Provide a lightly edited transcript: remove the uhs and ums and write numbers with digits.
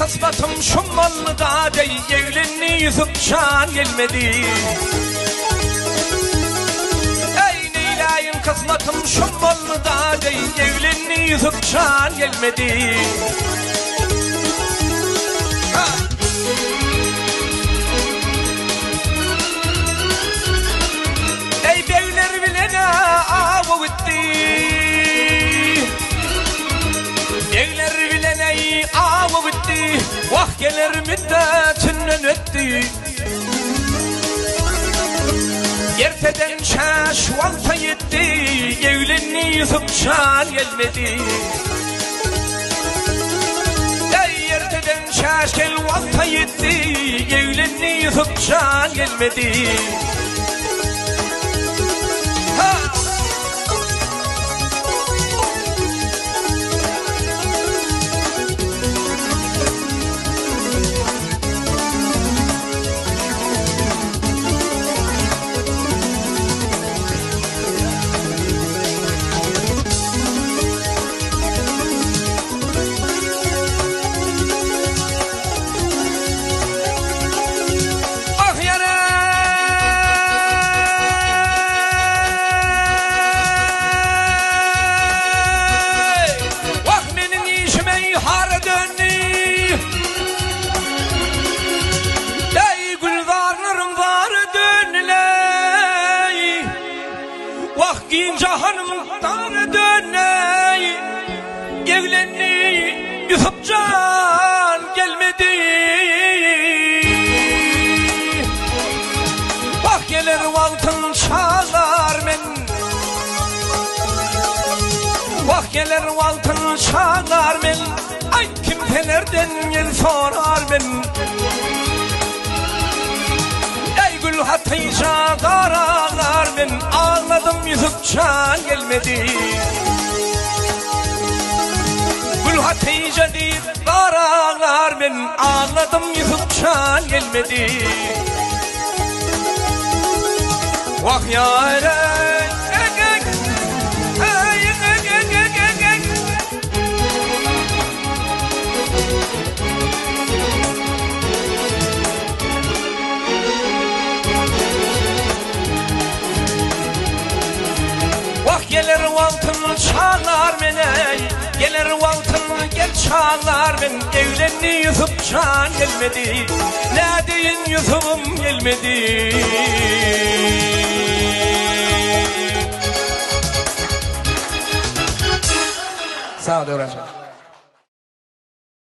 kysmatym şum boldy dadeý, Eglendi Ýusup jan gelmedi. Eý, neýläýin kysmatym şum boldy dadeý, Eglendi Ýusup jan gelmedi. Eý, begler bilen-ä awa gitdi. Begler bilen eý awa gitdi. Wah geler müddetinden ötdi. Erteden çäş wagta ýetdi. Eglendi Ýusup jan gelmedi. Eý erteden çäş gel wagta ýetdi. Eglendi Ýusup jan gelmedi. Ha! Ah ýare! Wah meniň işim eý hara döndi. Eý gülzarlarym zara döndüleý. Wah giň jahanym dara döndi. Eglendi Ýusup jan gelmedi. Wah geler wagtyn çalar men. Wah geler wagtyn çalar men. Aýt kimselerden gel sorar men. Eý gül Hatyja zar aglar men. Agladym Ýusup jan gelmedi. Gül Hatyja diýip zar aglar men. Agladym Ýusup jan gelmedi. Wah ýar Wah geler wagtym çaglar men eý Geler wagtym gel çaglar men Eglendi Ýusup jan gelmedi Nädeýin Ýusubym gelmedi. Sag ol Döwran jan.